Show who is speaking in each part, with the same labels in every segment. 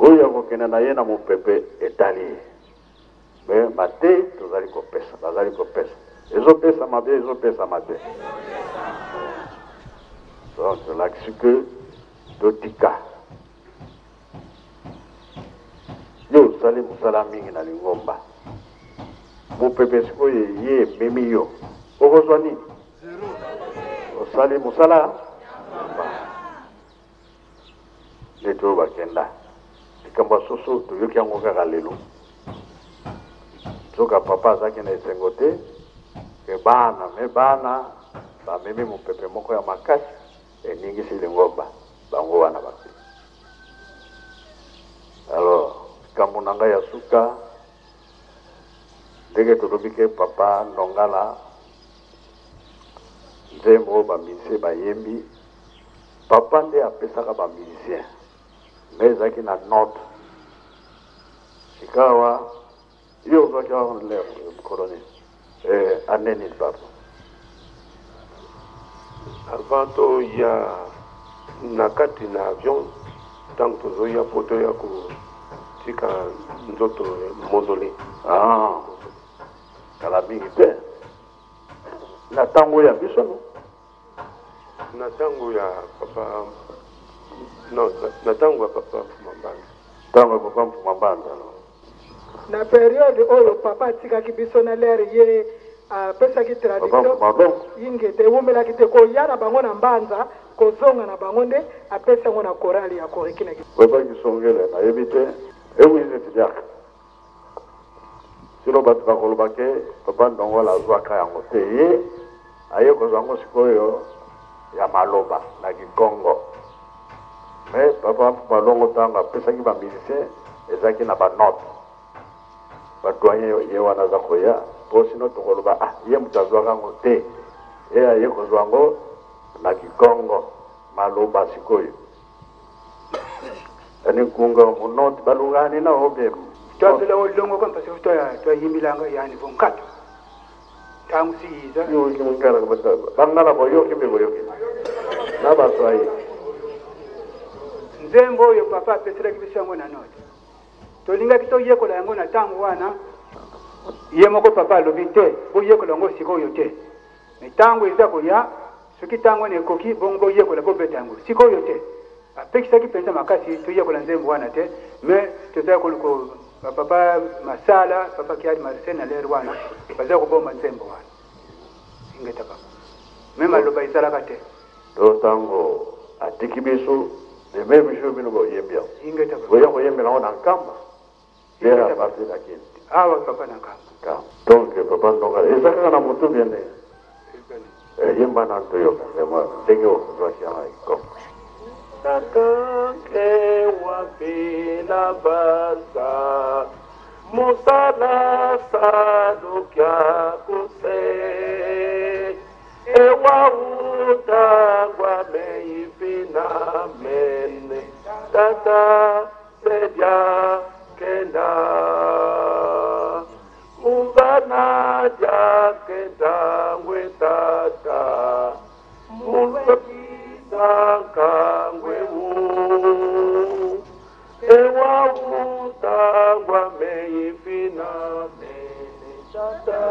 Speaker 1: Oyo akokende na ye na mopepe etali ye. Mais mateyi tozali kopesa, bazali kopesa. Ezopesama bien, ezopesama te. Donc tolakisi que totika. Yo osali mosala mingi na lingomba. Mopepe sikoyo eye ememi yo. Okozwa nini? Osali mosala Neti oyo bakenda. Likambo ya soso toyoki yango kaka lelo. Nzoka papa azalaki na esengo te ke bana me bana bamemi mopepe moko ya makasi eningisi lingomba bango wana bakei. Alors likambo na ngai ya suka ndenge tolobi ke papa Ndongala nzembo oyo ba musiciens bayembi Papa nde apesaka ba musiciens mais ezalaki na note sikawa yo ozwaki yango mokolo nini eh, annee nini pardon?
Speaker 2: Avant toya na kati na avion ntango tozoya mpo toya kotika nzoto mausolee.
Speaker 1: Ah, kala mingi te na ntango ya biso no
Speaker 2: Na tango ya papa non na tango ya papa Mfuma Mbanza.
Speaker 1: Tango ya papa Mfuma Mbanza non.
Speaker 3: Na periode oyo papa atikaki biso na l'heure ye apesaki traduction ingeta ewumelaki te koya na bango na Mbanza kozonga na bango nde apesi yango na chorale ya Koreki na
Speaker 1: Papa Kisongele nayebi te ewi neti diaka Sinon batu bakoloba ke papa Ndongola azuaka yango te ye aye kozua yango sikoyo ya maloba na kikongo mais papa Mfuma Longo tango apesaki ba musiciens ezalaki na ba notes ba doyen ye wana aza koya po sinon tokoloba ah ye mutu azuaka yango te ye aye kozua yango na kikongo maloba sikoyo. Ani nkunga munoti balungani na obe.
Speaker 4: Twapela olongo kwa mpasi twa twayimbilanga yani vonkato ntango siyiza.
Speaker 1: Bangala boyoki mpe boyoki na baswahili.
Speaker 4: Nzembo oyo papa apeselaki biso yango na note, tolingaki toyekola yango na ntango wana. Ye moko papa alobi te boyekola yango sikoyo te, me ntango eza koya Soki tango wana ekoki, bongo boyekola bobeta yango. Sik'oyo te. Apekisaki penza makasi toyekola nzembo wana te, mais tozalaki koluka ba papa Masala, papa Kiadi Marcel na l'heure wana bazalaki kobomba nzembo wana. Ingeta papa. Mais maloba ezalaka te.
Speaker 1: Donc tango atiki biso, le meme jour bino boyembi yango.
Speaker 4: Ingeta papa.
Speaker 1: Boya koyembela yango na Nkamba. Pierre a partir na kin.
Speaker 4: Awa papa na Nkamba.
Speaker 1: Nkamba. Donc papa Ndongala eza kaka na mutu bien ndenge. Eh, yemba na toyoka vraiment ndenge ozwaki yango na kikongo.
Speaker 2: Nakanke wapi na basa musala salukia kuse ewa utangwa meifina mene tata Sedia kenda Umvana dia kenda ngwe tata Mulwekisa kangwe wu Ewa utangwa meifina mene tata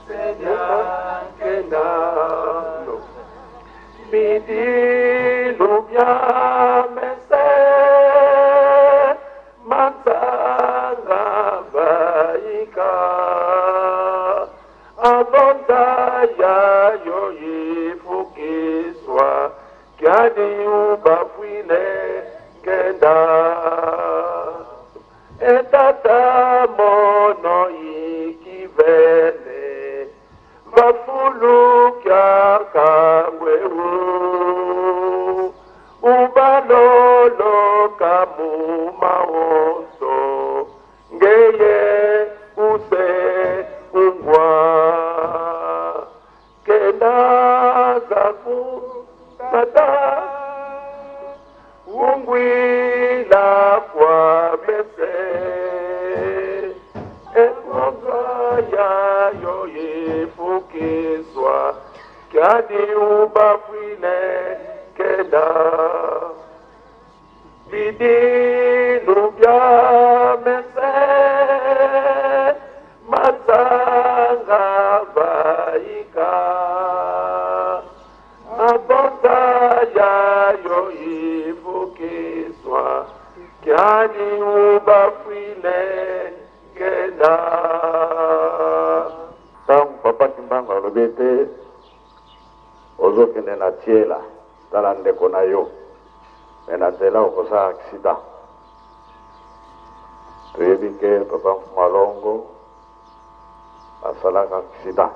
Speaker 2: Sedia kenda Midi lubia mese Mansanga baika Abonda ya yo ifukiswa Kyani ubafwile kenda Etata mono ikivele Bafuluka kangwewu ubaloloka mumaonso ngeye use ungwa kenda zakutata Ungwila kwa mese Ekonza yayo yefukiswa Kyadi ubafwile kenda Bidi
Speaker 1: Bintu bya mese masanga baika mabota yayo ivukiswa kyani ubafwile ngena. Ntango papa Kimbangu alobi ete ozokende na tiela tala ndeko na yo me na nzela okosala accident, toyebi ke papa Mfuma Longo asalaka accident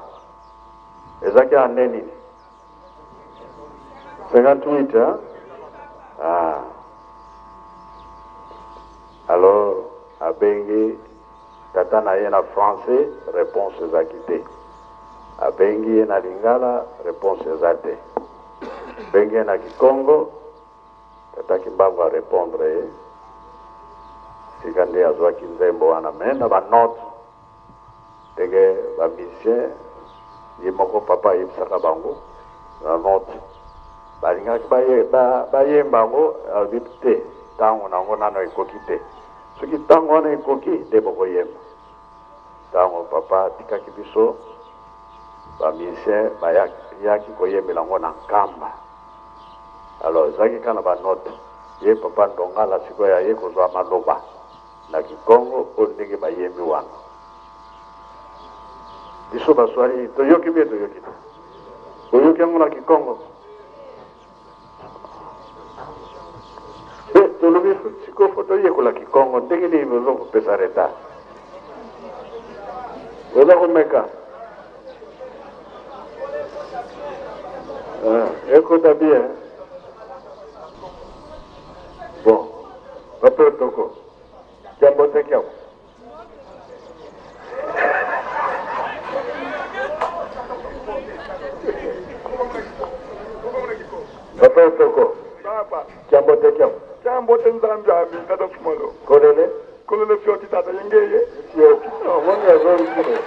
Speaker 1: ezaki ane nini 58 hein? Ah. Alors abengi tata na ye na français, réponse ezalaki te. Abengi ye na lingala, réponse eza te. Abengi ye na kikongo, tata Kimbangu a répondre ye. Sika nde azwaki nzembo wana me na banote ndenge bamusicien ye moko papa ayebisaka bango na note balingaki bayemba yango, alobi te, ntango nango nano ekoki te, soki ntango wana ekoki nde bokoyemba. Ntango papa atikaki biso, bamusicien bayaki koyembela yango na Nkamba. Alors ezalaki kaka na banote, ye papa Ndongala sikoyo aye kozwa maloba na kikongo oyo ndenge bayembi wana. Biso baswahili toyoki bien, toyoki te? Oyoki yango na kikongo? Tolobi sikoyo fo toyekola kikongo, ndenge nini boza kopesa retard? Boza komeka ekota bien. Bon, papa Toko, jambo teke yako. Papa Toko, jambo teke yako.
Speaker 2: Jambo te Nzambe ami tata Fumalo.
Speaker 1: Kolele?
Speaker 2: Kolele fioti tata yengeye.
Speaker 1: Fioti. Oh, moni azori kino.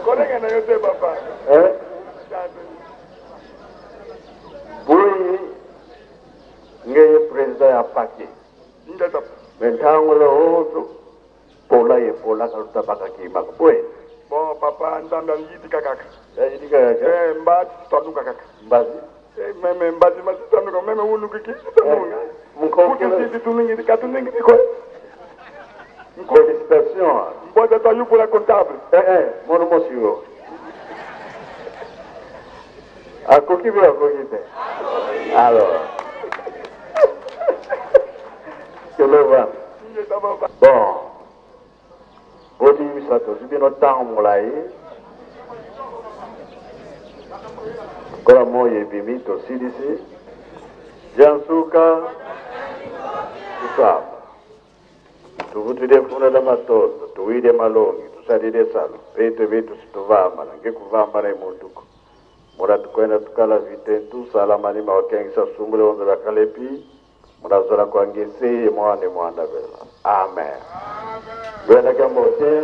Speaker 2: Kolenga na yo te papa.
Speaker 1: Eh? Boyi ngeye président ya pake.
Speaker 2: Ngeta.
Speaker 1: Mais ntango ozo pola ye pola kaluta baka kimaka boye.
Speaker 2: Bon papa Nzambe ayitika kaka.
Speaker 1: Ayitika kaka.
Speaker 2: Eh mbazi tutanuka kaka.
Speaker 1: Mbazi.
Speaker 2: Eh meme mbazi mbazi tutanuka meme unuki ki tutanuka.
Speaker 1: Mukokela.
Speaker 2: Kutu tuningi katuningi ko.
Speaker 1: Félicitations.
Speaker 2: Mboza ta yupula comptable.
Speaker 1: Eh eh, mono mosio. Akoki be akoki te. Alors. Kelova. Bon. Bolimbisa tozwi bino ntango molai. Lokola moi ebimi tosilisi. Jansuka kusamba. Tuvutile funda la matondo, tuwile malongi, tusalile salo, peto betu situvambana, ngekuvambana imunduko. Mura tukwenda tukala vitentu, salama ni mawakengisa sungule onzo la kalepi, murazola kwa ngesi, mwane mwanda bela. Amen. Gwenda kambote.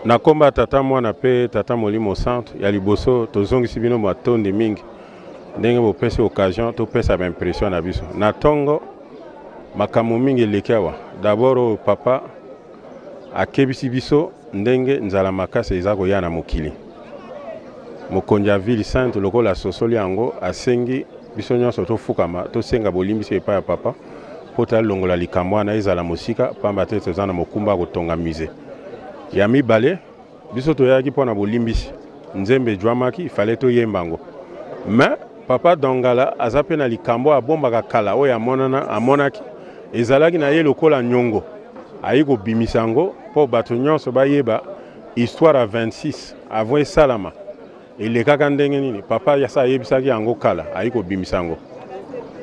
Speaker 5: Na komba tata mwana pe tata molimo centre ya liboso tozongisi bino matondi mingi ndenge bopesi occasion topesa ba impression na biso na tongo. Makambo mingi eleki awa. D'abord oyo papa akebisi biso ndenge nzala makasi eza koya na mokili. Mokonzi ya ville sainte lokola asosoli yango asengi biso nyonso tofukama tosenga bolimbisi epai ya papa mpo talongola likambo wana ezala mosika, pamba te toza na mokumba ya kotonga musée. Ya mibale, biso toyaki mpo na bolimbisi, nzembe ejwamaki, fallait toyemba yango. Mais papa Dongala aza mpe na likambo abombaka kala oyo amonana, amonaki ezalaki na ye lokola nyongo, ayi kobimisa yango mpo bato nyonso bayeba histoire ya 26 avant esalama elekaka ndenge nini. Papa yasa ayebisaki yango kala, ayi kobimisa yango.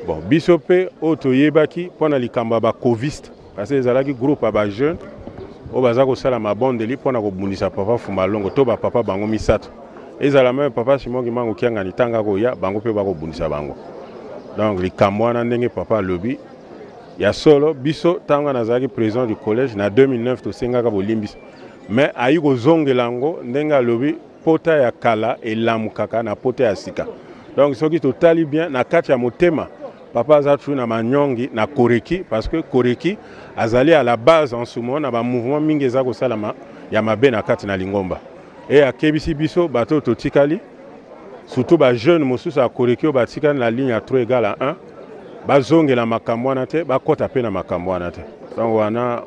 Speaker 5: Bon, biso mpe oyo toyebaki mpo na likambo ya bacoviste, parce que ezalaki groupe ya ba jeune oyo baza kosala mabondeli mpo na kobundisa papa Fumalongo to bapapa bango misato, ezala meme papa Simon Kimbangu Kiangani ntango akoya bango mpe bakobundisa bango. Donc likambo wana ndenge papa alobi ya solo, biso ntango nazalaki président du collège na 2009 tosengaka bolimbisi. Mais ayi kozongela yango ndenge alobi pota ya kala elamukaka na pota ya sika. Donc soki totali bien na kati ya motema, papa aza toujours na manyongi na Koreki, parce que Koreki azali à la base en ce moment na ba mouvement mingi eza kosalama ya mabe na kati na lingomba. Et akebisi biso bato oyo totikali, surtout ba jeune mosusu ya Koreki oyo batikali na ligne ya 3 égale à 1, bazongela makambo wana te, bakɔta mpe na makambo wana te. Donc wana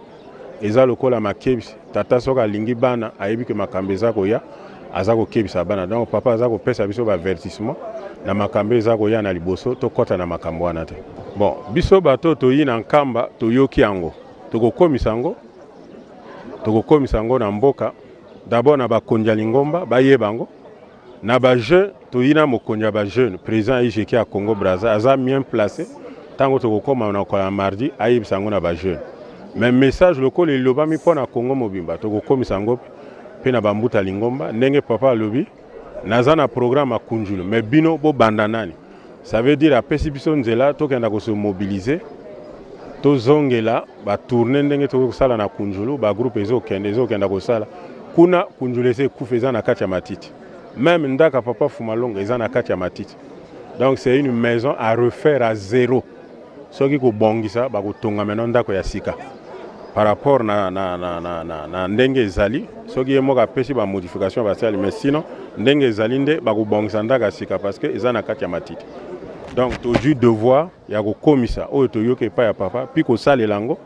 Speaker 5: eza lokola makebisi. Tata soki alingi bana, ayebi ke makambo eza koya, aza kokebisa bana. Donc papa aza kopesa biso baavertissement na makambo eza koya na liboso, tokɔta na makambo wana te. Bon, biso bato toyi na Nkamba, toyoki yango, tokokomisa yango, tokokomisa yango na mboka. D'abord na bakonzi ya lingomba bayeba yango, na bajeune toyi na mokonzi ya bajeune, président ya IGK ya Congo Brazza, aza bien placé. Ntango tokokóma na kola mardi, ayebisa yango na bajeune. Mais message lokola elobami mpo na Congo mobimba, tokokomisa yango mpe na bambuta lingomba. Ndenge papa alobi, naza na programme ya Kunjulu, mais bino bobanda nani? Ça veut dire apesi biso nzela tokenda kose mobiliser, tozongela batourne ndenge tokoki kosala na Kunjulu. Bagroupe ezokende, ezokenda kosala kuna. Kunjulu eza ekufa, eza na kati ya matiti. Même ndaka papa Fumalongo eza na kati ya matiti. Donc c'est une maison à refaire à zéro. Soki kobongisa, bakotonga maintenant ndako ya sika par rapport na ndenge ezali. Soki ye moko apesi bamodification, basali, mais sinon ndenge ezali nde bakobongisa ndako ya sika, parce que eza na kati ya matiti. Donc tozwi devoir ya kokomisa oyo toyoki epai ya papa, mpi kosalela yango,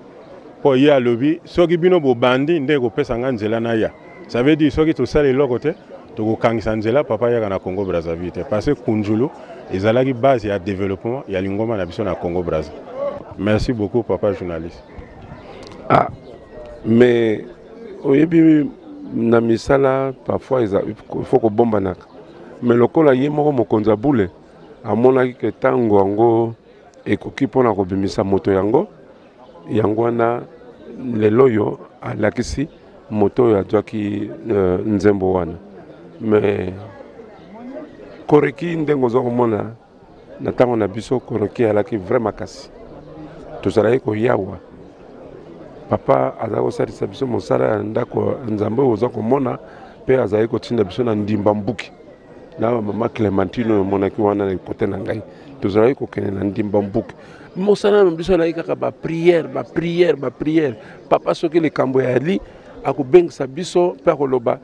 Speaker 5: mpo ye alobi soki bino bobandi nde ekopesa nga nzela na ya. Ça veut dire soki tosala eloko te, tokokangisa nzela papa yaka na Congo Brazzaville te, parce que Kunjulu ezalaki base ya développement ya lingomba na biso na Congo Brazza. Merci beaucoup, papa journaliste.
Speaker 2: Ah, mais oyebi, na misala parfois eza il faut kobombanaka. Mais lokola ye moko mokonzi ya bule amonaki ke ntango yango ekoki mpona kobimisa moto yango, yango wana lelo oyo alakisi moto oyo azwaki nzembo wana. Mais Koreki, ndenge oza komona, na ntango na biso Koreki alaki vrai makasi. Tozalaki koyawa, papa azalaki kosalisa biso mosala ya ndako ya Nzambe oyo oza komona, mpe azalaki kotinda biso na Ndimba Mbuki na bamama Clémentine oyo omonaki wana na kote na ngai. Tozalaki kokende na Ndimba Mbuki, mosala na biso alaki kaka baprière, baprière, baprière. Papa soki likambo yali, akobengisa biso mpe akoloba: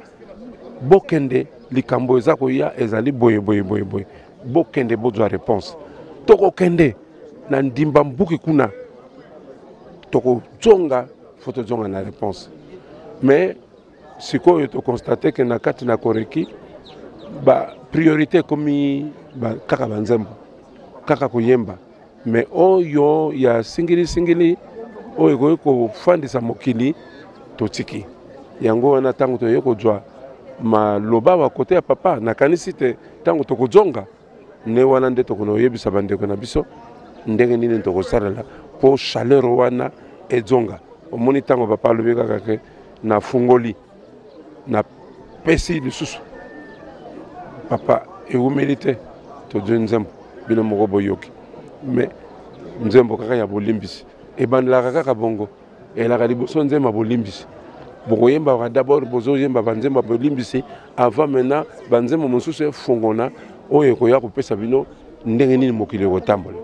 Speaker 2: "Bokende, likambo eza koya ezali boye boye boye boye, bokende bozwa réponse." Tokokende na Ndimba Mbuki kuna, tokozonga, faut tozonga na réponse. Mais sikoyo toconstate ke na kati na Koreki bapriorité ekomi kaka banzembo, kaka koyemba. Mais oyo ya singili-singili oyo ekoki kofandisa mokili, totiki yango wana. Ntango toye kozwa maloba wa kote ya papa, nakanisi te ntango tokozonga nde wana nde tokona koyebisa bandeko na biso ndenge nini tokosalela mpo chaleur wana ezonga. Omoni, ntango papa alobi kaka ke nafungoli, napesi lisusu papa, ewumeli te tozwi nzembo. Bino moko boyoki, mais nzembo kaka ya bolimbisi ebandelaka kaka bongo, elaka liboso nzembo ya bolimbisi. Bokoyembaka d'abord, bozoyemba banzembo ya bolimbisi avant maintenant banzembo mosusu efongona oyo ekoya kopesa bino ndenge nini mokili ekotambola,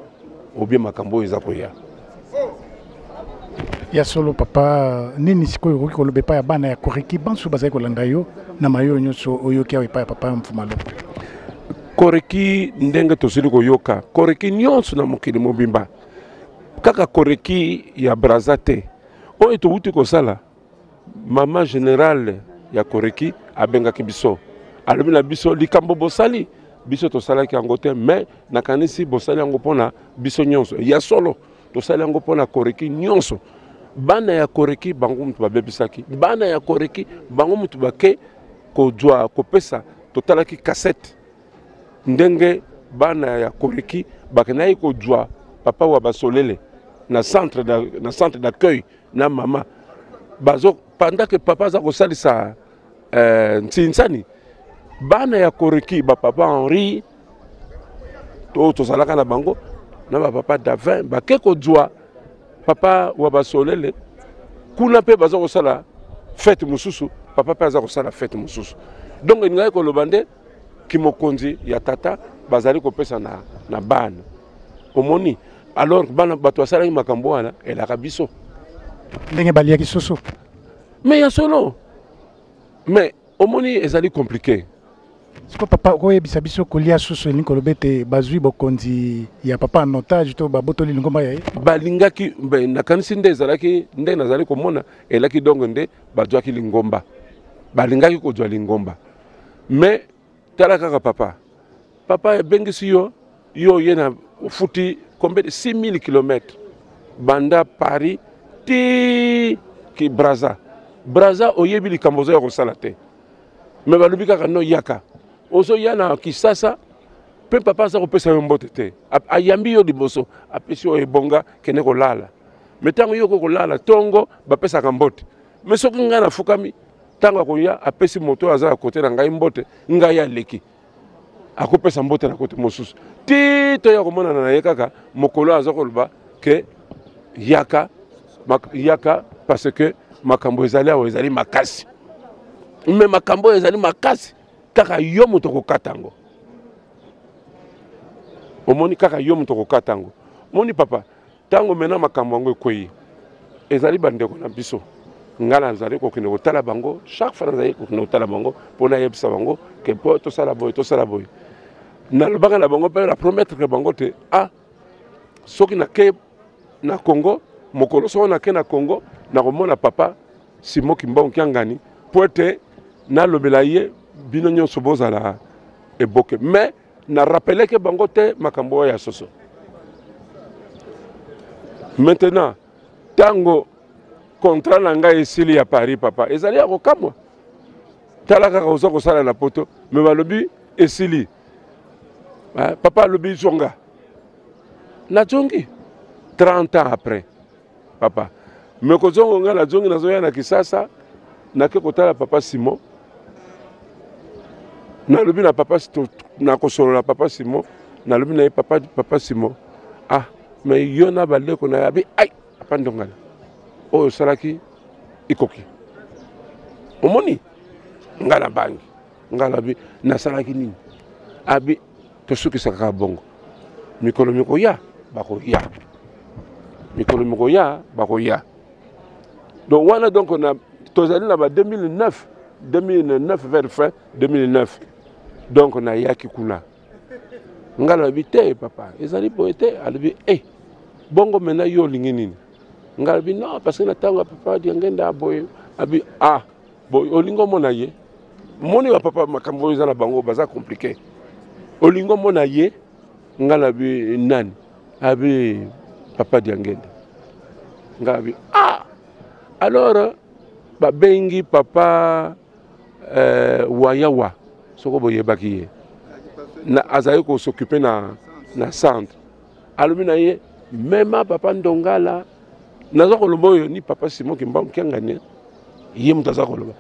Speaker 2: obie makambo oyo eza koya.
Speaker 6: Ya solo papa, nini sikoyo okoki koloba epai ya bana ya Koreki banso bazali kolanda yo na mayo nyonso oyoki awa epai ya papa Mfumalo?
Speaker 2: Koreki, ndenge tosili koyoka, Koreki nyonso na mokili mobimba, kaka Koreki ya Braza te, oyo towuti kosala, mama générale ya Koreki abengaki biso, alobi na biso: "Likambo bosali, biso tosalaki yango te, mais nakanisi bosali yango mpona biso nyonso." Ya solo, tosali yango mpona Koreki nyonso. Bana ya Koreki bango mutu babebisaki, bana ya Koreki bango mutu bake kozwa kopesa. Totalaki kasete ndenge bana ya Koreki bakendaki kozwa papa wa basolele na centre d'accueil na mama bazo, pendant que papa aza kosalisa ntinsani. Bana ya Koreki, bapapa Henri to tozalaka na bango na bapapa Davin, bake kozwa papa wa basolele kuna mpe baza kosala fête mosusu. Papa mpe aza kosala fete mosusu. Donc elingaki koloba nde kimokonzi ya tata bazali kopesa na, na bana. Omoni, alors bana bato basalaki makambo wana elaka biso
Speaker 6: ndenge baliaki soso.
Speaker 2: Mais ya solo, mais omoni ezali compliqué.
Speaker 6: Siko papa, okoyebisa biso kolia soso elingi koloba ete bazwi bokonzi ya papa en otage to babotoli lingomba ya ye?
Speaker 2: Balingaki, nakanisi nde ezalaki nde nazali komona elaki dongo nde bazwaki lingomba, balingaki kozwa lingomba. Mais tala kaka papa, papa ebengisi yo, yo oye na ofuti combien de 6000 kilomètres banda Paris ti ki Brazza. Brazza oyebi likambo ozoya kosala te, mais balobi kaka no yaka, ozoya na Kisasa mpe papa aza kopesa yo mbote te, ayambi yo liboso, apesi yo ebonga, kende kolala. Mais ntango yo okoki kolala ntongo bapesaka mbote, mais soki ngai nafukami ntango akoya apesi moto oyo aza na kote na ngai mbote, ngai aleki akopesa mbote na kote mosusu ti toya komonana na ye kaka mokolo aza koloba ke yaka, yaka parce que makambo ezali awa ezali makasi. Me makambo oyo ezali makasi kaka yo moto okokata yango. Omoni kaka yo moto okokata yango. Omoni papa, ntango mena makambo yango ekwei, ezali bandeko na biso. Ngai nazali kokende kotala bango chaque fois, nazali kokende kotala bango mpo nayebisa bango ke mpo tosala boye, tosala boye. Nalobaka na bango mpe na promettre bango te, ah, soki nake na Congo mokolo, soki nake na Congo nakomona papa Simon Kimbangu Kiangani mpo ete nalobela ye, bino nyonso bozala eboke. Mais na rappeleke bango te makambo oyo ya soso. Maintenant ntango contrat na ngai esili ya Paris, papa, ezali ya kokamwa. Tala kaka oza kosala na poto, me balobi esili. Papa alobi zonga, nazongi 30 ans après papa. Me kozongo ngai nazongi, nazoya na Kisasa, nake kotala papa Simon. Nalobi na papa, nakosolola papa Simon, nalobi na ye papa, papa Simon, ah, me yo na baleko na ye abi, ai papa Ndongala, oyo osalaki ekoki. Omoni ngai nabangi, ngai nabi nasalaki nini? Abi tosukisa kaka bongo, mikolo mikoya bakoya, mikolo mikoya bakoya. Donc wana donc na tozali na ba 2009, 2009 vers fin 2009. Donc nayaki kuna, ngai nalobi te papa, ezali boye te. Alobi eh, bongo mena yo olingi nini? Ngai alobi non, parce que na ntango ya papa Diangenda boye. Abi ah, boye olingi omona ye? Moni ba papa makambo oyo eza na bango baza compliqué. Olingi omona ye? Ngai nalobi nani? Abi papa Diangenda. Ngai abi ah, alors babengi papa Wayawa, soko boyebaki ye, na azali kosoccupe na, na centre. Alobi na ye mema papa Ndongala. Naza koloba oyo ni papa Simon Kimbangu Kiangani, ye moto aza koloba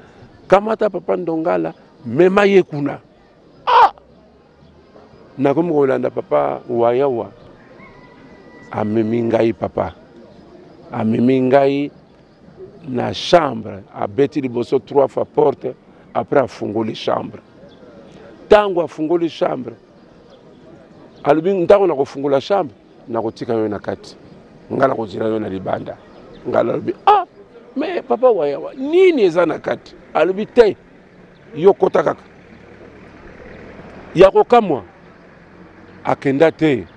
Speaker 2: kamata papa Ndongala mema ye kuna. Ah! Nakomi kolanda papa Wayawa, amemi ngai papa, amemi ngai na chambre, abeti liboso 3 fois porte, après afungoli chambre. Ntango afungoli chambre, alobi ntango nakofungola chambre nakotika yo na kati, ngai nakozela yo na libanda. Ngai nalobi ah, mais papa Wayawa nini eza na kati? Alobi te, yo kota kaka. Ya kokamwa, akenda te,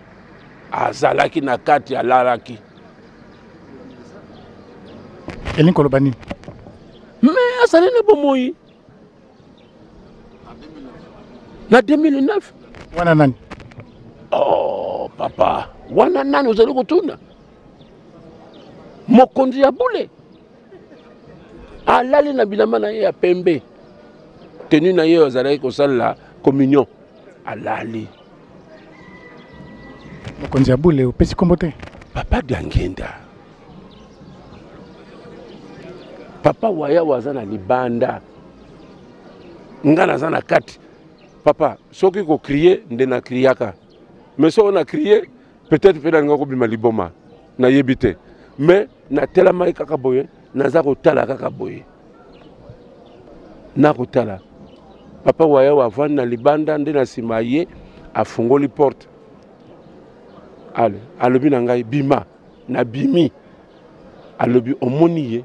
Speaker 2: azalaki na kati, alalaki.
Speaker 6: Elingi koloba nini?
Speaker 2: Mais azali na bomoi na 2009.
Speaker 6: Wana nani?
Speaker 2: Oh papa, wana nani ozali kotuna? Mokonzi ya bule alali na bilamba na ye ya pembe, tenue na ye azalaki kosalela communion, alali.
Speaker 6: Mokonzi ya bule opesi kombo te?
Speaker 2: Papa Diangenda. Papa Wayawa aza na libanda, nga naza na kati. Papa soki kokrie nde na kriaka, mais soki na krie peut-être mpe nalinga kobima liboma, nayebi te. Mais natelamaki kaka boye, naza kotala kaka boye. Nakotala papa Wayawa avandi na libanda, nde na nsima ye afungoli porte. Ale alobi na ngai bima, nabimi. Alobi omoni ye?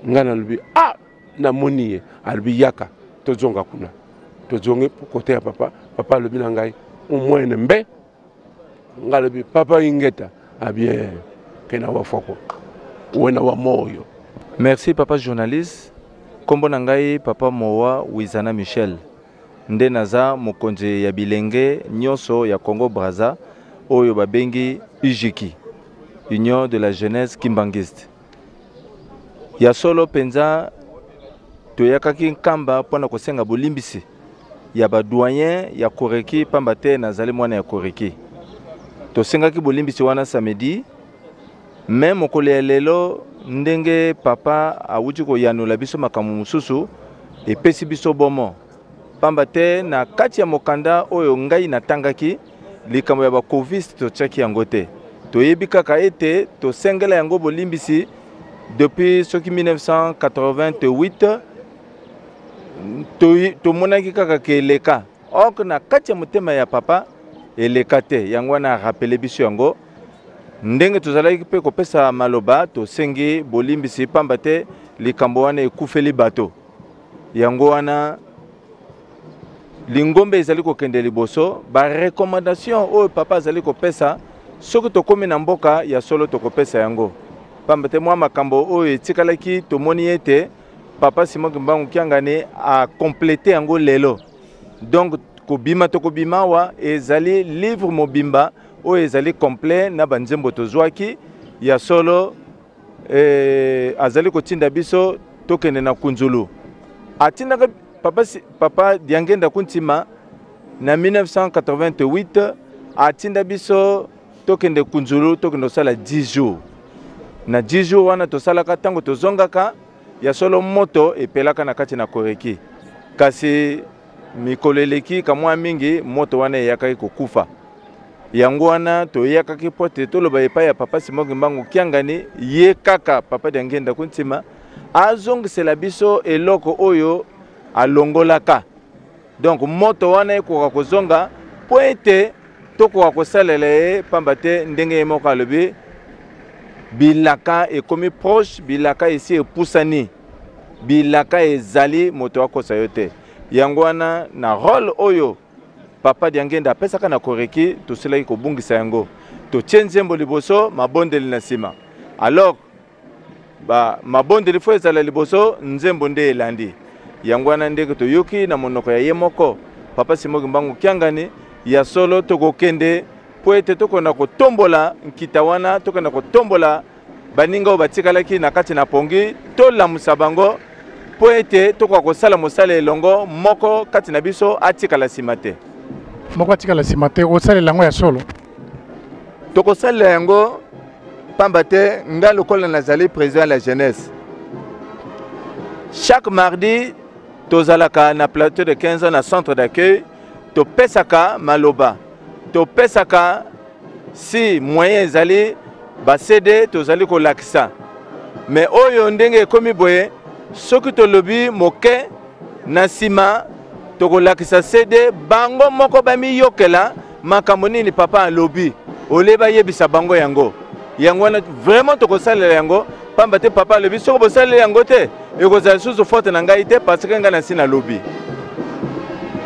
Speaker 2: Ngai nalobi ah, namoni ye. Alobi yaka tozonga kuna. Tozongi kote ya papa. Papa alobi na ngai omwene mbe. Ngai alobi papa ingeta abien kena wa foko wena wa moyo.
Speaker 7: Merci papa journaliste. Kombo na ngai papa Mowa Wizana Michel. Nde naza mokonzi ya bilenge nyonso ya Congo Brazza oyo babengi UJIKI, Union de la Jeunesse Kimbanguiste. Ya solo mpenza toyakaki Nkamba mpo na kosenga bolimbisi ya ba doyen ya Koreki, pamba te nazali mwana ya Koreki. Tosengaki bolimbisi wana samedi, me mokolo ya lelo ndenge papa awuti koyanola biso makambo mosusu epesi biso bomo, pamba te na kati ya mokanda oyo ngai natangaki likambo ya bakoviste totiaki yango te. Toyebi kaka ete tosengela yango bolimbisi depuis soki 1988, tomonaki kaka ke eleka. Or na kati ya motema ya papa eleka te, yango wana arapele biso yango. Ndenge tozalaki mpe kopesa maloba, tosengi bolimbisi pamba te likambo wana ekufeli bato. Yango wana lingombe ezali kokende liboso. Ba recommandation oyo papa azali kopesa, soki tokomi na mboka ya solo tokopesa yango, pamba te mwa makambo oyo etikalaki tomoni ete papa Simon Kimbangu Kiangani a complete yango lelo. Donc kobima tokobima awa ezali livre mobimba oyo ezali complet na banzembo tozwaki ya solo. Azali kotinda biso tokende na Kunzulu. Atindaka papa Diangenda Kuntima na 1988, atinda biso tokende Kunzulu, tokende kosala 10 jours. Na 10 jours wana tosalaka, ntango tozongaka ya solo moto epelaka na kati na Koreki, kasi mikolo eleki kamwa mingi moto wana eyakaki kokufa. Yango wana toyakaki mpo te toloba epai ya papa Simon Kimbangu Kiangani, ye kaka papa Diangenda Kuntima azongisela biso eloko oyo alongolaka. Donc moto wana ekoka kozonga mpo ete tokoka kosalela ye, pamba te ndenge ye moko alobi bilaka ekomi proche, bilaka esi epusani, bilaka ezali, moto akosa yo te. Yango wana na role oyo papa Diangenda apesaka na Koreki, tosilaki kobungisa yango. Totie nzembo liboso, mabondeli na nsima. Alors ba mabondeli fo ezala liboso, nzembo nde elandi. Yango wana ndenge toyoki na monoko ya ye moko papa Simon Kimbangu Kiangani, ya solo tokokende mpo ete tokenda kotombola nkita wana, tokenda kotombola baninga oyo batikalaki na kati na pongi, tolamusa bango mpo ete tokoka kosala mosala elongo, moko kati na biso atikala nsima te.
Speaker 6: Moko atikala nsima te. Osalela yango ya solo?
Speaker 7: Tokosalela yango, pamba te ngai lokola nazali président ya la jeunesse, chaque mardi tozalaka na plateau de 15 ans na centre d'accueil, topesaka maloba, topesaka si moyen ezali ba CD tozali kolakisa. Me oyo ndenge ekomi boye, soki tolobi moke na nsima tokolakisa CD, bango moko bamiyokela makambo nini papa alobi, olie bayebisa bango yango. Yango wana vraiment tokosalela yango, pamba te papa alobi soki bosaleli yango te ekozala lisusu faute na ngai te, parce que ngai nasi nalobi.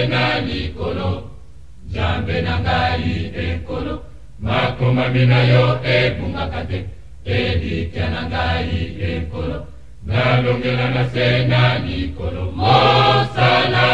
Speaker 8: Na likolo Nzambe na ngai ekolo, makomami na yo ebungaka te, elikya na ngai ekolo, nalongela na se na likolo mosala.